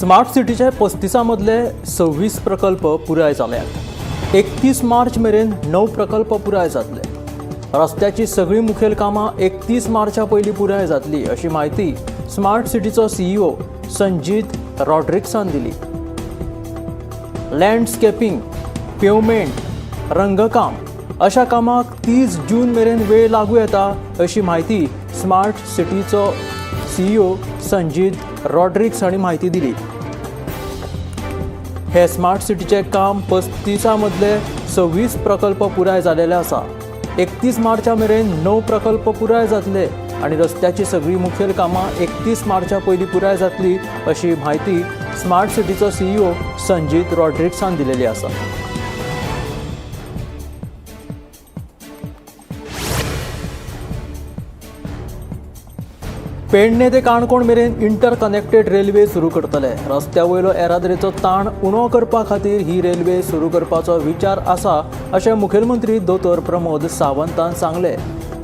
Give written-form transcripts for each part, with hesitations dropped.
Smart सिटीचे 35 मदले 26 प्रकल्प पुराय जाल्यात. 31 मार्च मेरेन 9 प्रकल्प पुराय जातले. रस्त्याची सगळीं मुखेल कामां 31 मार्चा पयलीं पुराय जातली अशी म्हायती स्मार्ट सिटीचो सीईओ संजीत रॉड्रिक्सान दिली. लँडस्केपिंग, पेवमेंट, रंगकाम अशा कामाक 30 जून मेरेन वेळ लागू येता अशी म्हायती स्मार्ट सिटीचो सीईओ संजीत रॉड्रिक्स हांणी म्हायती दिली. हे स्मार्ट सिटीचे काम 35 मदले 26 प्रकल्प पुराय जालेले आसा. 31 मार्चा मेरेन 9 प्रकल्प पुराय जातले आनी रस्त्याची सगळीं मुखेल कामां 31 मार्चा पयलीं पुराय जातली अशी म्हायती स्मार्ट सिटीचो सीईओ संजीत रॉड्रिक्सान दिलेली आसा. पेडणे ते काणकोण मेरेन इंटर कनेक्टेड रेल्वे सुरू करतले. रस्त्या वयलो येरादारीचो ताण उणो करपा खातीर ही रेल्वे सुरू करपाचो विचार आसा अशें मुखेलमंत्री दोतोर प्रमोद सावंतान सांगलें.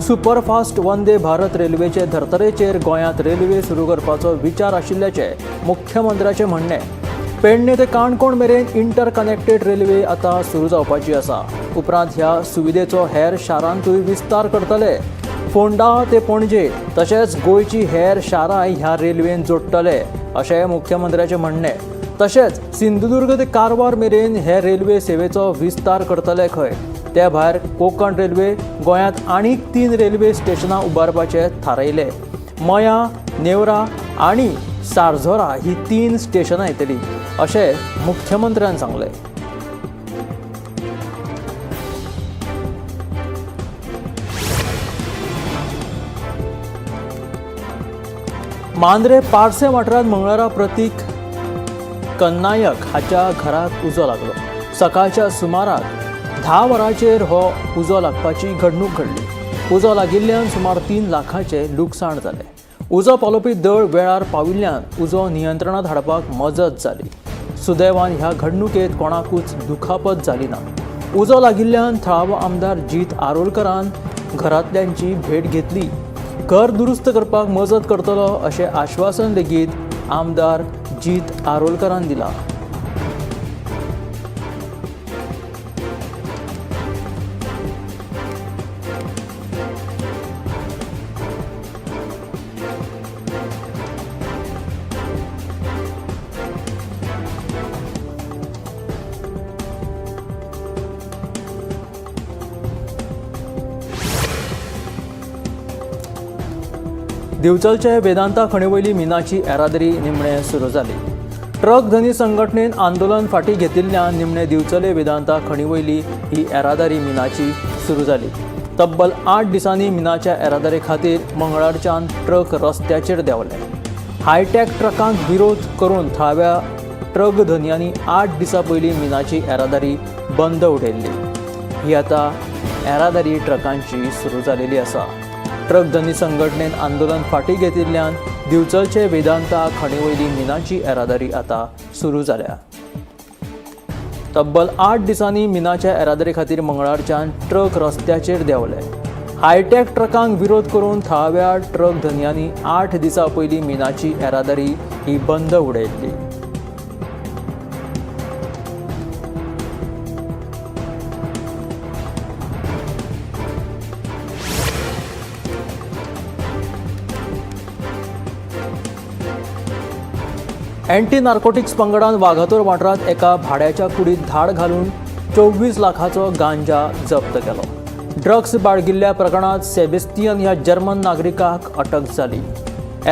सुपरफास्ट वंदे भारत रेल्वेचे धर्तरेचेर गोंयांत रेल्वे सुरू करपाचो विचार आशिल्ल्याचें मुख्यमंत्र्याचें म्हणणें. पेडणे ते काणकोण मेरेन इंटर कनेक्टेड रेल्वे आतां सुरू जावपाची आसा. उपरांत ह्या सुविधेचो हेर शारांतूय विस्तार करतले. फोंडा ते पणजे तशेंच गोंयची हेर शारांय ह्या रेल्वेन जोडटले अशें मुख्यमंत्र्याचें म्हणणें. तशेंच सिंधुदुर्ग ते कारवार मेरेन हे रेल्वे सेवेचो विस्तार करतले खंय. ते भायर कोंकण रेल्वे गोंयांत आनीक 3 रेल्वे स्टेशनां उबारपाचें थारायलें. मया, नेवरा आनी सारझोरा ही 3 स्टेशनां येतलीं अशें मुख्यमंत्र्यान सांगलें. मांद्रे पार्से वाठारांत मंगळारा प्रतीक कन्नायक हाच्या घराक उजो लागलो. सकाळच्या सुमाराक 10 वरांचेर हो उजो लागपाची घडणूक घडली. उजो लागिल्ल्यान सुमार 3 लाखाचें लुकसाण जालें. उजो पालोवपी दळ वेळार पाविल्ल्यान उजो नियंत्रणांत हाडपाक मजत जाली. सुदैवान ह्या घडणुकेंत कोणाकूच दुखापत जाली ना. उजो लागिल्ल्यान थळावो आमदार जीत आरोलकरान घरांतल्यांची भेट घेतली. घर दुरुस्त करपाक मजत करतलो अशें आश्वासन लेगीत आमदार जीत आरोलकरान दिलां. दिवचलचे वेदांता खणीवयली मिनाची येरादारी निमणे सुरू जाली. ट्रक धनी संघटनेन आंदोलन फाटीं घेतिल्ल्यान निमणे दिवचले वेदांता खणीवयली ही येरादारी मिनाची सुरू जाली. तब्बल 8 दिसांनी मिनाच्या येरादारी खातीर मंगळारच्यान ट्रक रस्त्याचेर देंवले. हायटॅक ट्रकांक विरोध करून थळाव्या ट्रक धनयांनी 8 दिसां पयलीं मिनाची येरादारी बंद उडयल्ली. ही आतां येरादारी ट्रकांची सुरू जालेली आसा. ट्रक धनी संघटनेन आंदोलन फाटीं घेतिल्ल्यान दिवचलचे वेदांता खणीवयली मिनाची येरादारी आतां सुरू जाल्या. तब्बल 8 दिसांनी मिनाच्या येरादारी खातीर मंगळारच्यान ट्रक रस्त्याचेर देंवले. हायटॅक ट्रकांक विरोध करून थळाव्या ट्रक धनयांनी 8 दिसां पयलीं मिनाची येरादारी ही बंद उडयल्ली. अँटी नार्कोटिक्स पंगडान वाघातोर वाठारांत एका भाड्याच्या कुडीत धाड घालून 24 लाखाचो गांजा जप्त केलो. ड्रग्स बाळगिल्ल्या प्रकरणांत सेबेस्तियन ह्या जर्मन नागरिकाक अटक जाली.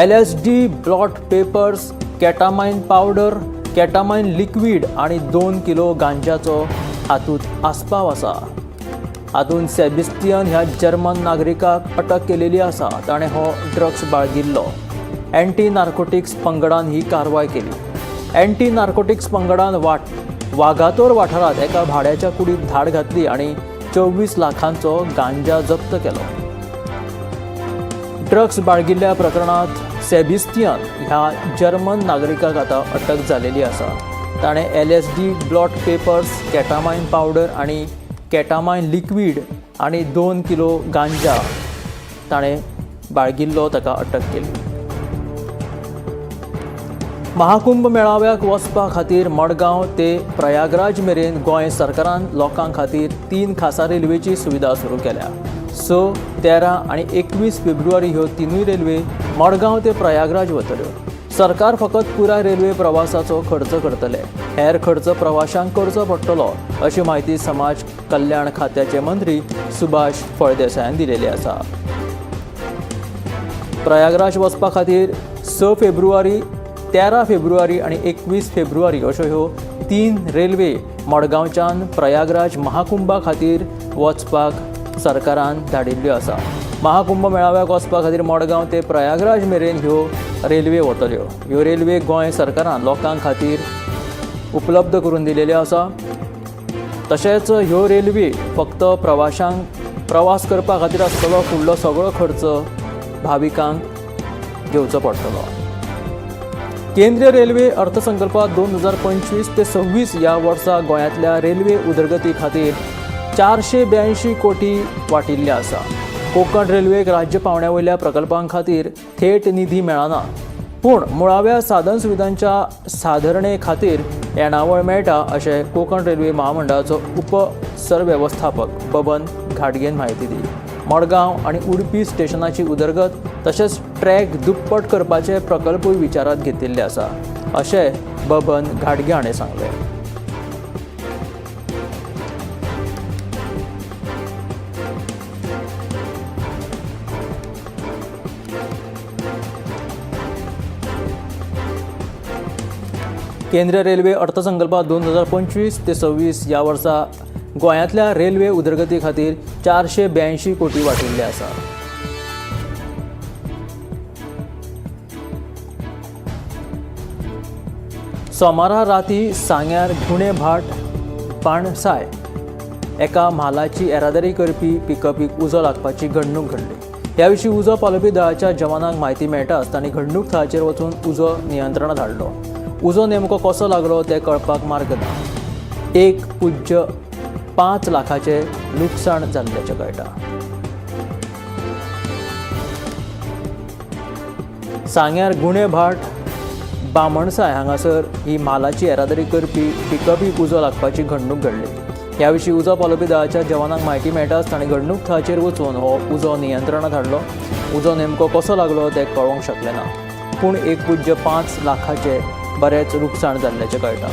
LSD, blot papers, ketamine powder, ketamine liquid आनी 2 किलो गांजाचो हातूंत आस्पाव आसा. हातूंत सेबेस्तियन ह्या जर्मन नागरिकाक अटक केलेली आसा. ताणें हो ड्रग्स बाळगिल्लो. अँटी नार्कोटिक्स पंगडान ही कारवाय केली. अँटी नार्कोटिक्स पंगडान वाघातोर वाठारांत एका भाड्याच्या कुडीत धाड घातली आनी 24 लाखांचो गांजा जप्त केलो. ड्रग्स बाळगिल्ल्या प्रकरणांत सेबिस्तियन ह्या जर्मन नागरिकाक आतां अटक जालेली आसा. ताणें LSD, blot papers, ketamine powder आनी केटामायन लिक्वीड आनी 2 किलो गांजा ताणें बाळगिल्लो. ताका अटक केली. महाकुंभ मेळाव्याक वचपा खातीर मडगांव ते प्रयागराज मेरेन गोंय सरकारान लोकां खातीर 3 खासा रेल्वेची सुविधा सुरू केल्या। 6, 13 आनी 21 फेब्रुवारी ह्यो 3 रेल्वे मडगांव ते प्रयागराज वतल्यो। सरकार फकत पुराय रेल्वे प्रवासाचो खर्च करतले, हेर खर्च प्रवाशांक करचो पडटलो अशी म्हायती समाज कल्याण खात्याचे मंत्री सुभाष फळदेसायान दिलेली आसा। प्रयागराज वचपा खातीर 6 फेब्रुवारी, 13 फेब्रुवारी आनी 21 फेब्रुवारी अश्यो ह्यो 3 रेल्वे मडगांवच्यान प्रयागराज महाकुंभा खातीर वचपाक सरकारान धाडिल्ल्यो आसा। महाकुंभ मेळाव्याक वचपा खातीर मडगांव ते प्रयागराज मेरेन ह्यो रेल्वे वतल्यो। ह्यो रेल्वे गोंय सरकारान लोकां खातीर उपलब्ध करून दिलेल्यो आसा। तशेंच ह्यो रेल्वे फक्त प्रवाशांक प्रवास करपा खातीर आसतलो, फुडलो सगळो खर्च भाविकांक घेवचो पडटलो। केंद्रीय रेल्वे अर्थसंकल्पात 2025 ते 26 ह्या वर्सा गोंयांतल्या रेल्वे उदरगती खातीर 482 कोटी वाटिल्ले आसा। कोंकण रेल्वेक राज्य पावंड्या वयल्या प्रकल्पां खातीर थेट निधी मेळना, पूण मुळाव्या साधन सुविधांच्या साधरणे खातीर येणावळ मेळटा अशें कोंकण रेल्वे महामंडळाचो उपसरवेवस्थापक बबन घाटगेन म्हायती दिली। मडगांव आनी उडपी स्टेशनाची उदरगत तशेंच ट्रॅक दुप्पट करपाचे प्रकल्पूय विचारांत घेतिल्ले आसा अशें बबन घाटगे हाणें सांगलें। केंद्रीय रेल्वे अर्थसंकल्पात 2025 ते 26 ह्या वर्सा गोंयांतल्या रेल्वे उदरगती खातीर 482 कोटी वाटिल्ले आसा। सोमारा राती सांग्यार गुणे भाट बाणसाय एका म्हालाची येरादारी करपी पिकअपीक उजो लागपाची घडणूक घडली। ह्या विशीं उजो पालोवपी दळाच्या जवानांक म्हायती मेळटाच तांणी घडणूक थळाचेर वचून उजो नियंत्रणांत हाडलो। उजो नेमको कसो लागलो तें कळपाक मार्ग ना। 1.05 लाखाचें लुकसाण जाल्ल्याचें कळटा। सांग्यार गुणे भाट बामणसाय हांगासर ही म्हालाची येरादारी करपी पिकअपीक उजो लागपाची घडणूक घडली। ह्या विशीं उजो पालोवपी दळाच्या जवानांक म्हायती मेळटाच तांणी घडणूक थळाचेर वचून हो उजो नियंत्रणांत हाडलो। उजो नेमको कसो लागलो तें कळोवंक शकलें ना, पूण 1.05 लाखाचें बरेंच लुकसाण जाल्ल्याचें कळटा।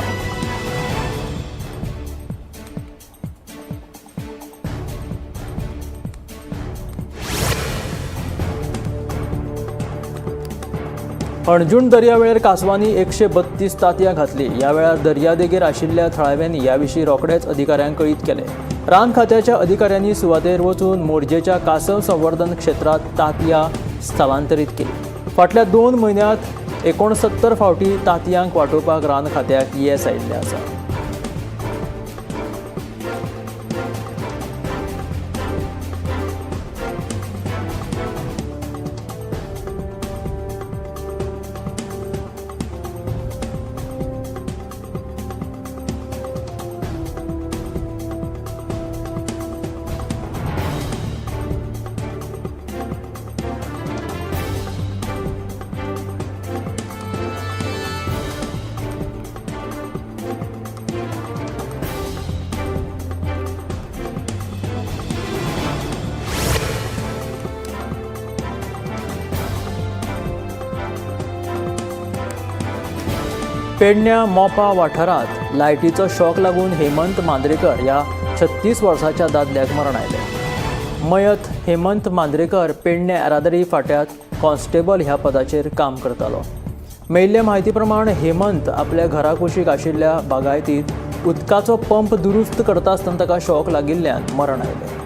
हणजूण दर्यावेळेर कांसवांनी 132 तांतयां घातली। ह्या वेळार दर्यादेगेर आशिल्ल्या थळाव्यांनी ह्या विशीं रोखडेच अधिकाऱ्यांक कळीत केलें। रान खात्याच्या अधिकाऱ्यांनी सुवातेर वचून मोरजेच्या कांसव संवर्धन क्षेत्रांत तांतयां स्थलांतरीत केली। फाटल्या 2 म्हयन्यांत 69 फावटी तांतयांक वाटोवपाक रान खात्याक येस आयिल्लें आसा। पेडण्या मोपा वाठारांत लायटीचो शॉक लागून हेमंत मांद्रेकर ह्या 36 वर्सांच्या दादल्याक मरण आयलें। मयत हेमंत मांद्रेकर पेडण्या येरादारी फाट्यांत कॉन्स्टेबल ह्या पदाचेर काम करतालो। मेळिल्ले म्हायती प्रमाण हेमंत आपल्या घरा कुशीक आशिल्ल्या बागायतींत उदकाचो पंप दुरुस्त करता आसतना ताका शॉक लागिल्ल्यान मरण आयलें।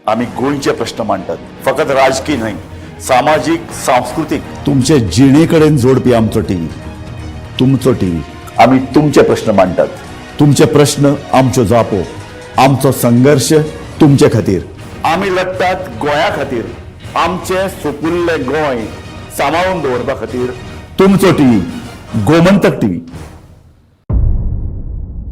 आमी गोंयचे प्रश्न मांडटात, फकत राजकीय न्हय, सामाजीक, सांस्कृतीक, तुमचे जिणे कडेन जोडपी आमचो टीव्ही, तुमचो टीव्ही. आमी तुमचे प्रश्न मांडटात, तुमचे प्रश्न आमच्यो जापो, आमचो संघर्श तुमचे खातीर. आमी लडटात गोंया खातीर, आमचें सुपुल्लें गोंय सांबाळून दवरपा खातीर. तुमचो टीव्ही, गोमंतक टीव्ही.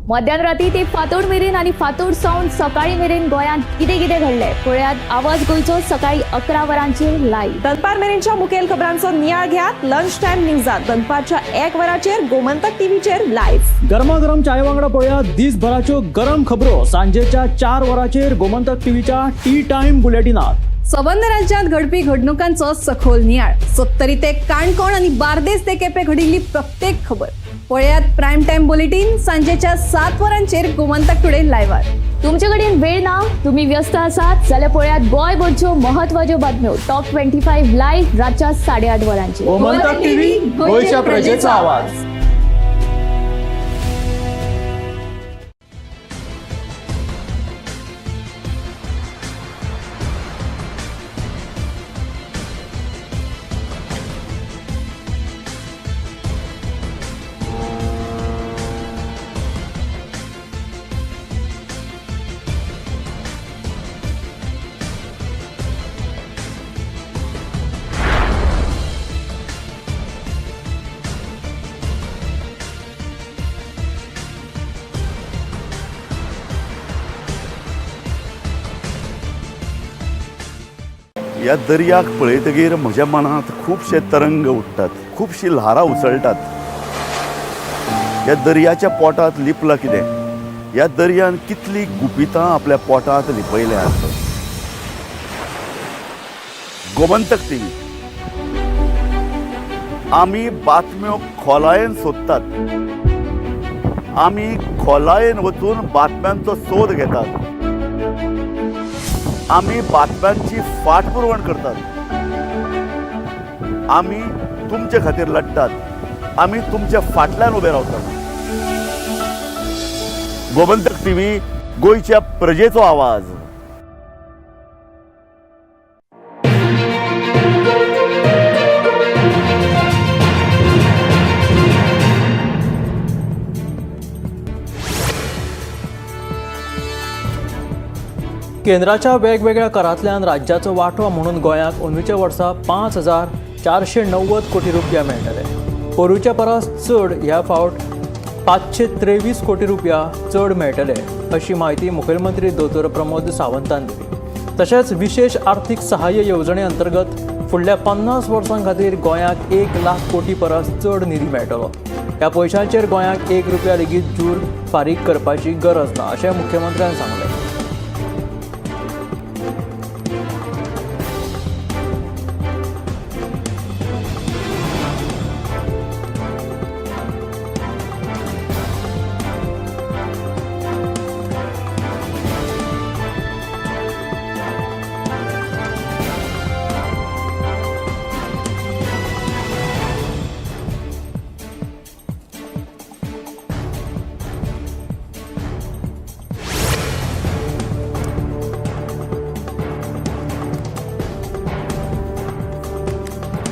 मध्यान राती ते फांतोड मेरेन आनी फांतोड सावन सकाळी मेरेन गोंयांत कितें कितें घडलें पळयात आवाज गोंयचो सकाळी 11 वरांचेर लायव्ह. दनपार मेरेनच्या मुखेल खबरांचो नियाळ घेयात लंच टायम न्यूजात दनपारच्या 1 वराचेर गोमंतक टीव्हीचेर लायव्ह. गरमागरम चाये वांगडा पळया दिसभराच्यो गरम खबरो सांजेच्या 4 वरांचेर गोमंतक टीव्हीच्या टी टायम बुलेटिनात. सबंद राज्यांत घडपी घडणुकांचो सखोल नियाळ, सत्तरी ते काणकोण आनी बार्देस ते केपें घडिल्ली प्रत्येक खबर पळयात प्रायम टायम बुलेटीन सांजेच्या 7 वरांचेर गोमंतक टुडे लायव्हार. तुमचे कडेन वेळ ना, तुम्ही व्यस्त आसात जाल्यार पळयात गोंयभरच्यो महत्वाच्यो बातम्यो टॉप 25 लायव्ह रातच्या 8:30 वरांचेर. गोमंतक टीव्ही, गोंयच्या प्रजेचा आवाज. ह्या दर्याक पळयतगीर म्हज्या मनांत खुबशे तरंग उठ्ठात, खुबशीं ल्हारां उसळटात. ह्या दर्याच्या पोटांत लिपलां कितें? ह्या दर्यान कितलीं गुपितां आपल्या पोटांत लिपयल्यांत? गोमंतक टीव्ही, आमी बातम्यो खोलायेन सोदतात, आमी खोलायेन वचून बातम्यांचो सोद घेतात, आमी बातम्यांची फाटपुरवण करतात, आमी तुमचे खातीर लडटात, आमी तुमच्या फाटल्यान उबे रावतात. गोमंतक टीव्ही, गोंयच्या प्रजेचो आवाज. केंद्राच्या वेगवेगळ्या करांतल्यान राज्याचो वांटो म्हणून गोंयाक अंदूच्या वर्सा 5,490 कोटी रुपया मेळटले. पोरूच्या परस चड ह्या फावट 523 कोटी रुपया चड मेळटले अशी म्हायती मुखेलमंत्री दोतोर प्रमोद सावंतान दिली. तशेंच विशेश आर्थीक सहाय्य येवजणे अंतर्गत फुडल्या 50 वर्सां खातीर गोंयाक 1 लाख कोटी परस चड निधी मेळटलो. ह्या पयशांचेर गोंयाक 1 रुपया लेगीत जूर फारीक करपाची गरज ना अशें मुख्यमंत्र्यान सांगलें.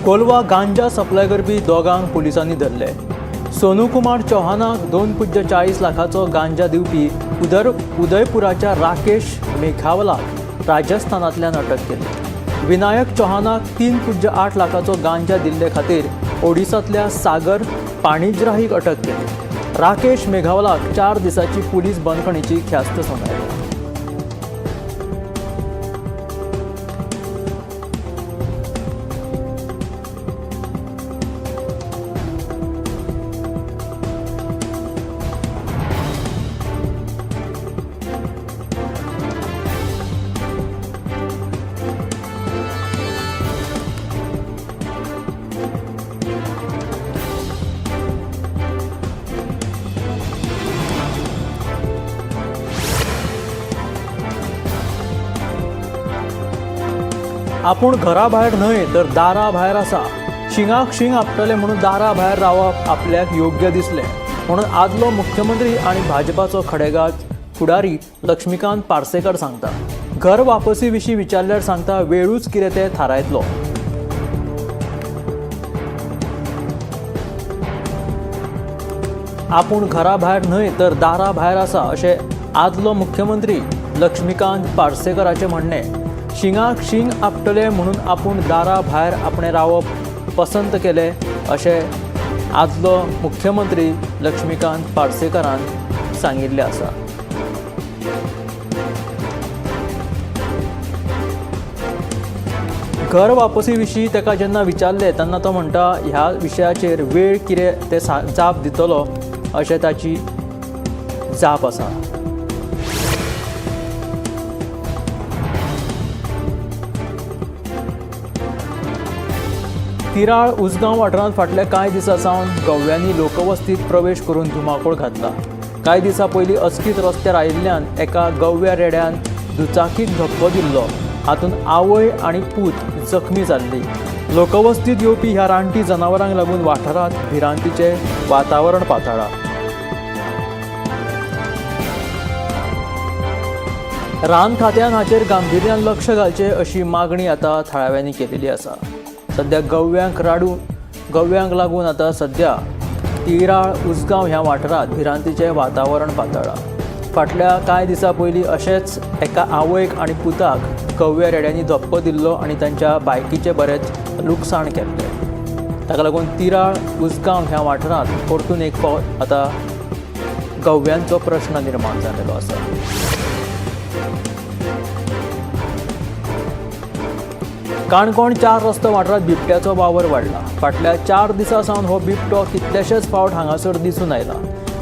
कोलवा गांजा सप्लाय करपी दोगांक पुलिसांनी धरले. सोनू कुमार चौहानाक 2.40 लाखाचो गांजा दिवपी उदयपुराच्या राकेश मेघावलाक राजस्थानांतल्यान अटक केली. विनायक चौहानाक 3.8 लाखाचो गांजा दिल्ले खातीर ओडिसांतल्या सागर पाणीग्राहीक अटक केली. राकेश मेघावलाक 4 दिसांची पुलीस बंदखणीची ख्यास्त सुनायली. आपूण घरा भायर न्हय तर दारा भायर आसा, शिंगाक शिंग आपटलें म्हणून दारा भायर रावप आपल्याक योग्य दिसलें म्हणून आदलो मुख्यमंत्री आनी भाजपाचो खडेगांठ फुडारी लक्ष्मीकांत पार्सेकर सांगता. घर वापसी विशीं विचारल्यार सांगता वेळूच कितें तें थारायतलो. आपूण घरा भायर न्हय तर दारा भायर आसा अशें आदलो मुख्यमंत्री लक्ष्मीकांत पार्सेकराचें म्हणणें. शिंगाक शिंग आपटले म्हणून आपूण दारा भायर आपणें रावप पसंत केलें अशें आदलो मुख्यमंत्री लक्ष्मीकांत पार्सेकरान सांगिल्लें आसा. घर वापसी विशीं ताका जेन्ना विचारलें तेन्ना तो म्हणटा ह्या विशयाचेर वेळ कितें ते जाप दितलो अशें ताची जाप आसा. तिराळ उसगांव वाठारांत फाटल्या कांय दिसां सावन गव्यांनी लोकवस्तींत प्रवेश करून धुमाकूळ घातला. कांय दिसां पयलीं अचकीत रस्त्यार आयिल्ल्यान एका गव्या रेड्यान दुचाकीक धपको दिल्लो. हातूंत आवय आनी पूत जखमी जाल्ली. लोकवस्तींत येवपी ह्या रानटी जनावरांक लागून वाठारांत भिरांतीचें वातावरण पातळ्ळां. रान खात्यान हाचेर गांभिर्यान लक्ष घालचें अशी मागणी आतां थळाव्यांनी केलेली आसा. सद्या गव्यांक लागून आतां सद्या तिराळ उसगांव ह्या वाठारांत भिरांतीचें वातावरण पातळ्ळां. फाटल्या कांय दिसां पयलीं अशेंच एका आवयक आनी पुताक गव्या रेड्यांनी धपको दिल्लो आनी तांच्या बायकीचें बरेंच लुकसाण केल्लें. ताका लागून तिराळ उसगांव ह्या वाठारांत परतून एक फावट आतां गव्यांचो प्रश्न निर्माण जाल्लो आसा. काणकोण 4 रस्तो वाठारांत बिबट्याचो वावर वाडला. फाटल्या 4 दिसां सावन हो बिबटो कितलेशेच फावट हांगासर दिसून आयला.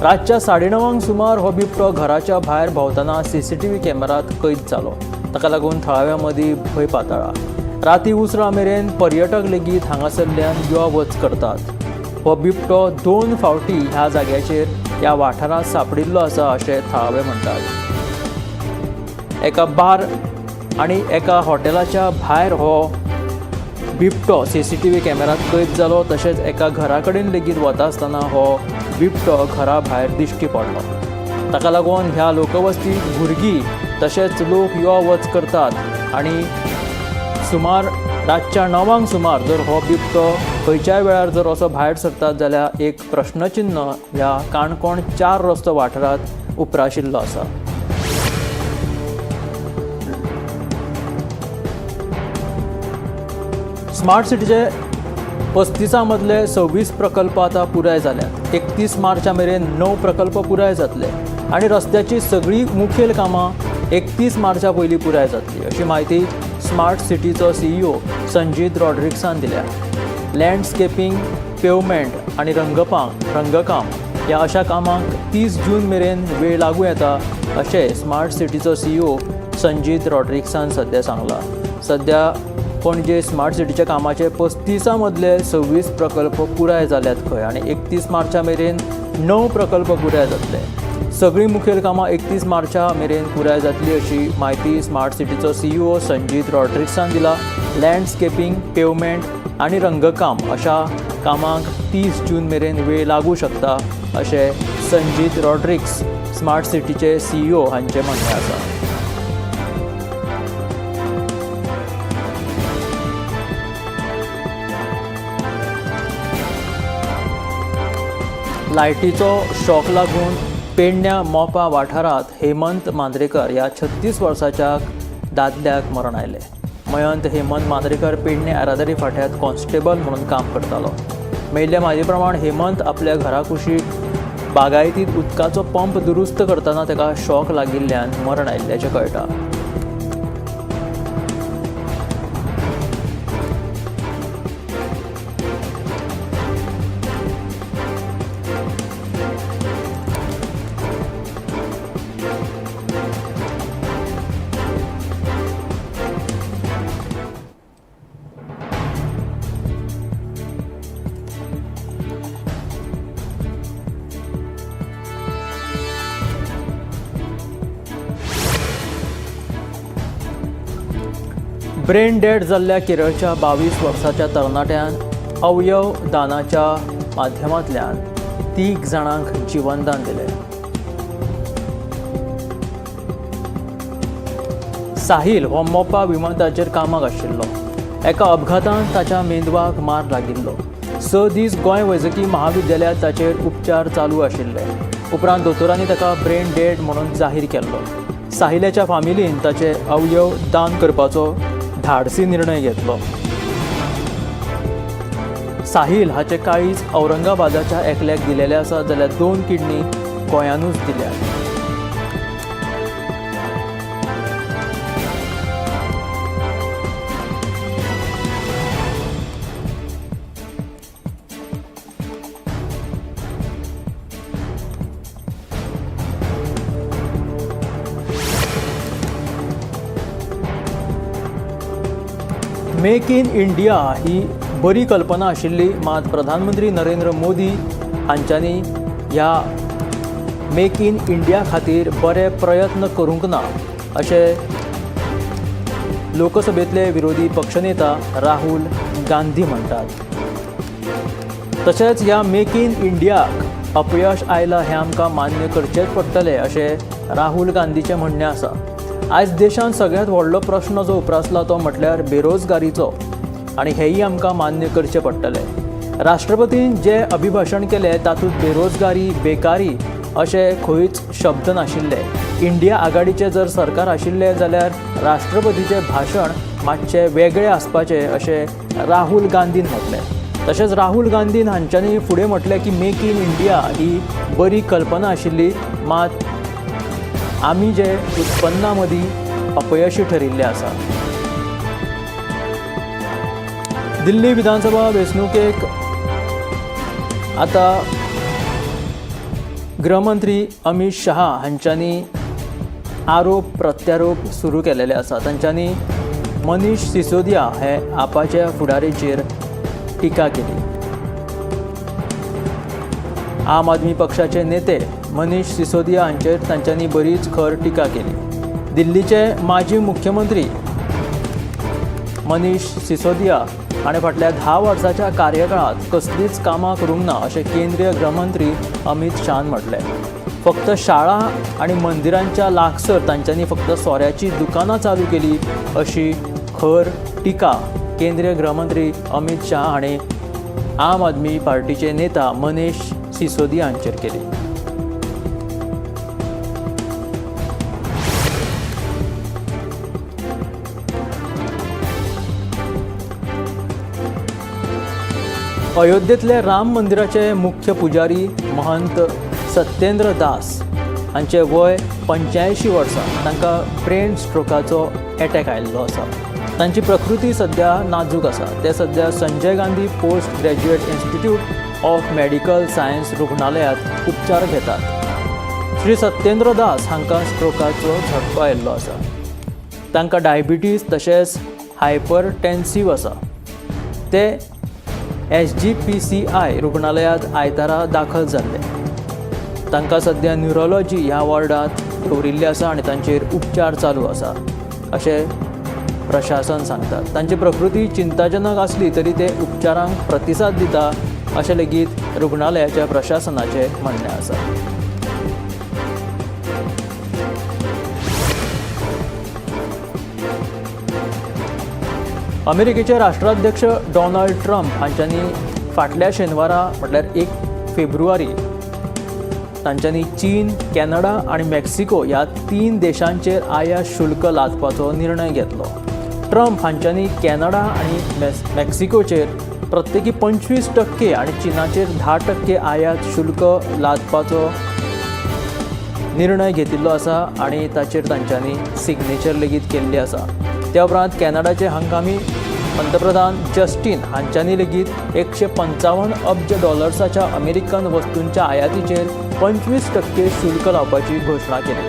रातच्या 9:30 सुमार हो बिबटो घराच्या भायर भोंवतना सीसीटीव्ही कॅमेरात कैद जालो. ताका लागून थळाव्यां मदीं भंय पातळ्ळा. राती उसरां मेरेन पर्यटक लेगीत हांगासरल्यान यो वच करतात. हो बिबटो 2 फावटी ह्या जाग्याचेर ह्या वाठारांत सांपडिल्लो आसा अशें थळावे म्हणटात. एका बार आनी एका हॉटेलाच्या भायर हो बिबटो सीसीटीव्ही कॅमेरात कैद जालो. तशेंच एका घरा कडेन लेगीत वता आसतना हो बिबटो घरा भायर दिश्टी पडलो. ताका लागून ह्या लोकवस्तीत भुरगीं तशेंच लोक यो वच करतात आनी सुमार रातच्या 9 सुमार जर हो बिबटो खंयच्याय वेळार जर असो भायर सरतात जाल्यार एक प्रश्नचिन्न ह्या काणकोण 4 रस्तो वाठारांत उप्राशिल्लो आसा. स्मार्ट सिटीचे 35 मदले 26 प्रकल्प आतां पुराय जाल्यात. 31 मार्चा मेरेन 9 प्रकल्प पुराय जातले आनी रस्त्याची सगळीं मुखेल कामां 31 मार्चा पयलीं पुराय जातली अशी म्हायती स्मार्ट सिटीचो सीईओ संजीत रॉड्रिक्सान दिल्या. लँडस्केपिंग, पेवमेंट आनी रंगकाम ह्या अशा कामांक 30 जून मेरेन वेळ लागूं येता अशें स्मार्ट सिटीचो सीईओ संजीत रॉड्रिक्सान सद्या सांगलां. सद्या पणजे स्मार्ट सिटीच्या कामाचे 35 मदले 26 प्रकल्प पुराय जाल्यात खंय आनी 31 मार्चा मेरेन 9 प्रकल्प पुराय जातले. सगळीं मुखेल कामां 31 मार्चा मेरेन पुराय जातली अशी म्हायती स्मार्ट सिटीचो सीईओ संजीत रॉड्रिक्सान दिला. लँडस्केपिंग, पेवमेंट आनी रंगकाम अशा कामांक 30 जून मेरेन वेळ लागूं शकता अशें संजीत रॉड्रिक्स स्मार्ट सिटीचे सीईओ हांचें म्हणणें आसा. लायटीचो शॉक लागून पेडण्या मोपा वाठारांत हेमंत मांद्रेकर ह्या 36 वर्साच्या दादल्याक मरण आयलें. मयंत हेमंत मांद्रेकर पेडणे येरादारी फांट्यांत कॉन्स्टेबल म्हणून काम करतालो. मेळिल्ल्या म्हायती प्रमाण हेमंत आपल्या घरा कुशीक बागायतींत उदकाचो पंप दुरुस्त करतना ताका शॉक लागिल्ल्यान मरण आयिल्ल्याचें कळटा. ब्रेन डेड जाल्ल्या केरळच्या 22 वर्साच्या तरणाट्यान अवयव दानाच्या माध्यमांतल्यान 3 जाणांक जिवनदान दिलें. साहिल हो मोपा विमानतळाचेर कामाक आशिल्लो. एका अपघातांत ताच्या मेंदवाक मार लागिल्लो. 6 दीस गोंय वैजकी महाविद्यालयांत ताचेर उपचार चालू आशिल्ले. उपरांत दोतोरांनी ताका ब्रेन डेड म्हणून जाहीर केल्लो. साहिलाच्या फामिलीन ताचे अवयव दान करपाचो धाडसी निर्णय घेतलो. साहिल हाचे काळीज औरंगाबादाच्या एकल्याक दिलेले आसा, जाल्यार 2 किडनी गोंयानूच दिल्या. मेक इन इंडिया ही बरी कल्पना आशिल्ली, मात प्रधानमंत्री नरेंद्र मोदी हांच्यांनी ह्या मेक इन इंडिया खातीर बरे प्रयत्न करूंक ना अशें लोकसभेंतले विरोधी पक्षनेता राहुल गांधी म्हणटात. तशेंच ह्या मेक इन इंडियाक अपयश आयलां हें आमकां मान्य करचेंच पडटलें अशें राहुल गांधीचें म्हणणें आसा. आयज देशांत सगळ्यांत व्हडलो प्रश्न जो उप्रासला तो म्हटल्यार बेरोजगारीचो आनी हेंय आमकां मान्य करचें पडटलें. राष्ट्रपतीन जें अभिभाशण केलें तातूंत बेरोजगारी, बेकारी अशे खंयच शब्द नाशिल्ले. इंडिया आघाडीचें जर सरकार आशिल्लें जाल्यार राष्ट्रपतीचें भाशण मातशें वेगळें आसपाचें अशें राहुल गांधीन म्हटलें. तशेंच राहुल गांधीन हांच्यांनी फुडें म्हटलें की मेक इन इंडिया ही बरी कल्पना आशिल्ली, मात आमी जे उत्पन्ना मदीं अपयशी ठरिल्ले आसा. दिल्ली विधानसभा वेंचणुकेक आतां गृहमंत्री अमित शहा हांच्यांनी आरोप प्रत्यारोप सुरू केलेले आसा. तांच्यांनी मनीष सिसोदिया हे आपाच्या फुडारीचेर टिका केली. आम आदमी पक्षाचे नेते मनीष सिसोदिया हांचेर तांच्यांनी बरीच खर टिका केली. दिल्लीचे माजी मुख्यमंत्री मनीष सिसोदिया हाणें फाटल्या 10 वर्सांच्या कार्यकाळांत कसलीच कामां करूंक ना अशें केंद्रीय गृहमंत्री अमित शहान म्हटलें. फक्त शाळा आनी मंदिरांच्या लागसर तांच्यांनी फक्त सोऱ्याची दुकानां चालू केली अशी खर टिका केंद्रीय गृहमंत्री अमित शहा हाणें आम आदमी पार्टीचे नेता मनीष सिसोदिया हांचेर केली. अयोध्येंतले राम मंदिराचे मुख्य पुजारी महंत सत्येंद्र दास हांचे वय 85 वर्सां. तांकां ब्रेन स्ट्रोकाचो एटॅक आयिल्लो आसा. तांची प्रकृती सद्या नाजूक आसा. ते सद्या Sanjay Gandhi post graduate institute of medical science रुग्णालयांत उपचार घेतात. श्री सत्येंद्र दास हांकां स्ट्रोकाचो झटको आयिल्लो आसा. तांकां डायबिटीज तशेंच हायपरटेन्सीव आसा. ते SGPCI रुग्णालयांत आयतारा दाखल जाल्ले. तांकां सद्या न्युरोलॉजी ह्या वॉर्डांत दवरिल्ले आसा आनी तांचेर उपचार चालू आसा अशें प्रशासन सांगता. तांची प्रकृती चिंताजनक आसली तरी ते उपचारांक प्रतिसाद दिता अशें लेगीत रुग्णालयाच्या प्रशासनाचें म्हणणें आसा. अमेरिकेचे राष्ट्राध्यक्ष डोनाल्ड ट्रम्प हांच्यांनी फाटल्या शेनवारा म्हटल्यार 1 फेब्रुवारी तांच्यांनी चीन, कॅनडा आनी मेक्सिको ह्या 3 देशांचेर आयात शुल्क लादपाचो निर्णय घेतलो. ट्रम्प हांच्यांनी कॅनडा आनी मेक्सिकोचेर प्रत्येकी 25% आनी चीनाचेर 10% आयात शुल्क लादपाचो निर्णय घेतिल्लो आसा आनी ताचेर तांच्यांनी सिग्नेचर लेगीत केल्ली आसा. त्या उपरांत कॅनडाचे हंगामी पंतप्रधान जस्टीन हांच्यांनी लेगीत 155 अब्ज डॉलर्साच्या अमेरिकन वस्तूंच्या आयातीचेर 25% शुल्क लावपाची घोशणा केली.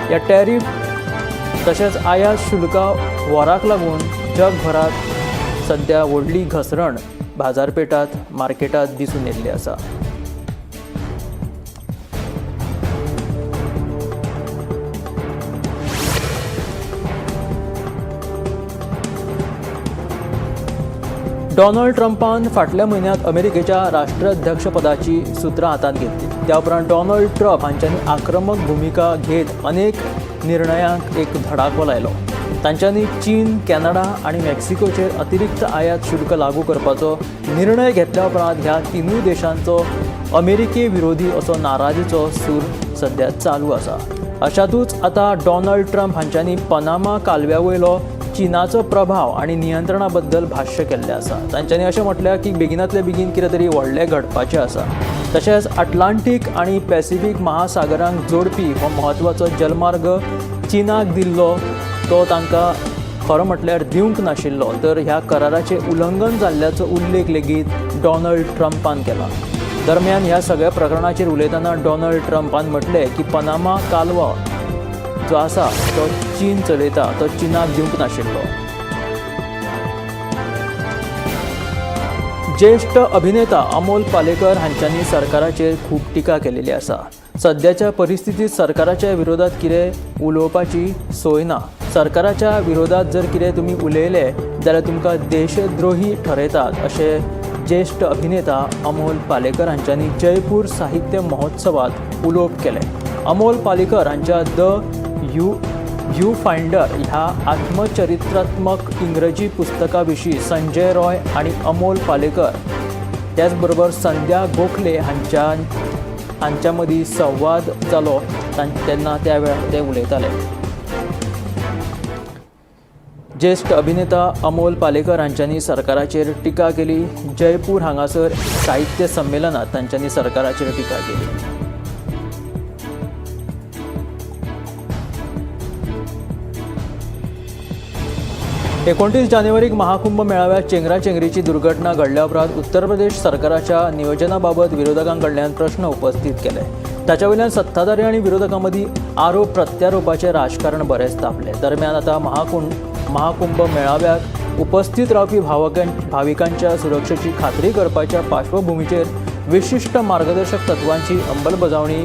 ह्या टॅरीफ तशेंच आयात शुल्का वॉराक लागून जगभरात सद्या व्हडली घसरण बाजारपेठात मार्केटात दिसून येयल्ली आसा. डोनाल्ड ट्रम्पान फाटल्या म्हयन्यांत अमेरिकेच्या राष्ट्राध्यक्षपदाची सुत्रां हातांत घेतली. त्या उपरांत डोनाल्ड ट्रम्प हांच्यांनी आक्रमक भुमिका घेत अनेक निर्णयांक एक धडाको लायलो. तांच्यांनी चीन, कॅनडा आनी मेक्सिकोचेर अतिरिक्त आयात शुल्क लागू करपाचो निर्णय घेतल्या उपरांत ह्या तिनूय देशांचो अमेरिके विरोधी असो नाराजीचो सूर सध्या चालू आसा. अशातूच आतां डोनाल्ड ट्रम्प हांच्यांनी पनामा कालव्या वयलो चीनाचो प्रभाव आनी नियंत्रणा बद्दल भाश्य केल्लें आसा. तांच्यांनी अशें म्हटल्यार की बेगिनातले बेगीन कितें तरी व्हडलें घडपाचें आसा. तशेंच अटलांटीक आनी पॅसिफीक महासागरांक जोडपी हो म्हत्वाचो जलमार्ग चीनाक दिल्लो तो तांकां खरो म्हटल्यार दिवंक नाशिल्लो, तर ह्या कराराचें उल्लंघन जाल्ल्याचो उल्लेख लेगीत डोनाल्ड ट्रम्पान केला. दरम्यान ह्या सगळ्या प्रकरणाचेर उलयतना डोनाल्ड ट्रम्पान म्हटलें की पनामा कालवा जो आसा तो चीन चलयता, तो चीनाक दिवंक नाशिल्लो. ज्येश्ठ अभिनेता अमोल पालेकर हांच्यांनी सरकाराचेर खूब टिका केलेली आसा. सद्याच्या परिस्थितीत सरकाराच्या विरोधात कितें उलोवपाची सोय ना. सरकाराच्या विरोधात जर कितें तुमी उलयले जाल्यार तुमकां देशद्रोही ठरयतात अशें ज्येश्ठ अभिनेता अमोल पालेकर हांच्यांनी जयपूर साहित्य महोत्सवात उलोवप केलें. अमोल पालेकर हांच्या the view finder ह्या आत्मचरित्रात्मक इंग्रजी पुस्तका विशीं संजय रॉय आनी अमोल पालेकर त्याचबरोबर संध्या गोखले हांच्या मदीं संवाद जालो तेन्ना त्या वेळार ते उलयताले. ज्येश्ठ अभिनेता अमोल पालेकर हांच्यांनी सरकाराचेर टिका केली. जयपूर हांगासर साहित्य संमेलनात तांच्यांनी सरकाराचेर टिका केली. 29 जानेवारीक महाकुंभ मेळाव्यात चेंगराचेंगरीची दुर्घटना घडल्या उपरांत उत्तर प्रदेश सरकाराच्या नियोजना बाबत विरोधकां कडल्यान प्रश्न उपस्थित केले. ताच्या वयल्यान सत्ताधारी आनी विरोधकां मदीं आरोप प्रत्यारोपाचें राजकारण बरेंच तापलें. दरम्यान आतां महाकुंभ मेळाव्याक उपस्थित रावपी भाविकांच्या सुरक्षेची खात्री करपाच्या पार्श्वभूमीचेर विशिश्ट मार्गदर्शक तत्वांची अंमलबजावणी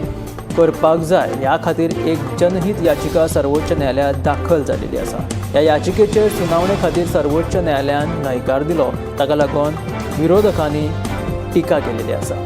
करपाक जाय ह्या खातीर एक जनहीत याचिका सर्वोच्च न्यायालयांत दाखल जाल्ली आसा. ह्या याचिकेचेर सुनावणे खातीर सर्वोच्च न्यायालयान न्हयकार दिलो. ताका लागून विरोधकांनी टिका केलेली आसा.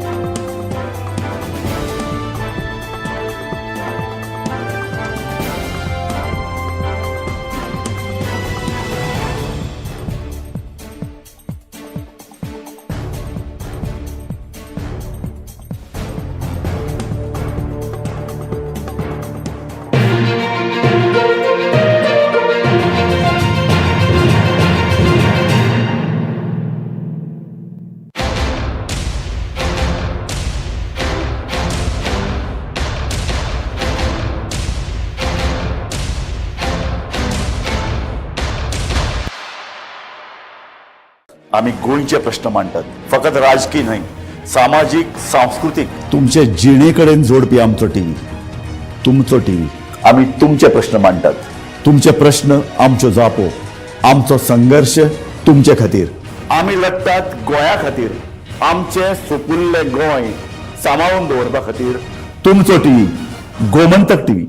आमी गोंयचे प्रश्न मांडटात, फकत राजकी न्हय, सामाजीक, सांस्कृतीक, तुमचे जिणे कडेन जोडपी आमचो टीव्ही, तुमचो टीव्ही. आमी तुमचे प्रश्न मांडटात, तुमचे प्रश्न आमच्यो जापो, आमचो संघर्श तुमचे खातीर. आमी लडटात गोंया खातीर, आमचें सुपुल्लें गोंय सांबाळून दवरपा खातीर. तुमचो टीव्ही, गोमंतक टीव्ही.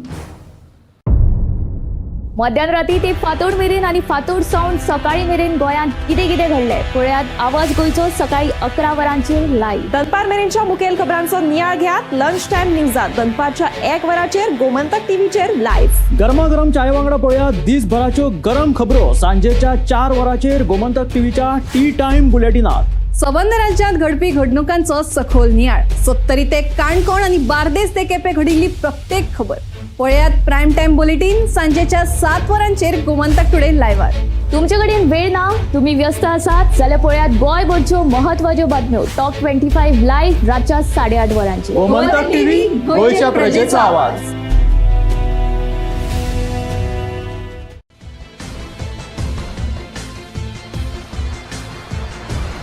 मध्यान राती ते फांतोड मेरेन आनी फांतोड सावन सकाळी मेरेन गोंयांत कितें कितें घडलें पळयात आवाज गोंयचो सकाळी 11 वरांचेर लायव्ह. दनपार मेरेनच्या मुखेल खबरांचो नियाळ घेयात लंच टायम न्यूजात दनपारच्या 1 वराचेर गोमंतक टीव्हीचेर लायव्ह. गरमागरम चाय वांगडा पळयात दिसभराच्यो गरम खबरो सांजेच्या 4 वरांचेर गोमंतक टीव्हीच्या टी टायम बुलेटिनात. सबंद राज्यात घडपी घडणुकांचो सखोल नियाळ, सत्तरी ते काणकोण आणि बार्देस ते केपे घडिल्ली प्रत्येक खबर पळयात प्राईम टाइम बुलेटिन सांजेच्या 7 वरांचेर गोमंतक टुडे लायव्हार. तुमचे कडेन वेळ ना, तुम्ही व्यस्त आसात जाल्यार पळयात गोंयभरच्यो म्हत्वाच्यो बातम्यो टॉप 25 लायव्ह रातच्या 8:30 वरांचेर. गोमंतक टीव्ही, गोंयच्या प्रजेचा आवाज.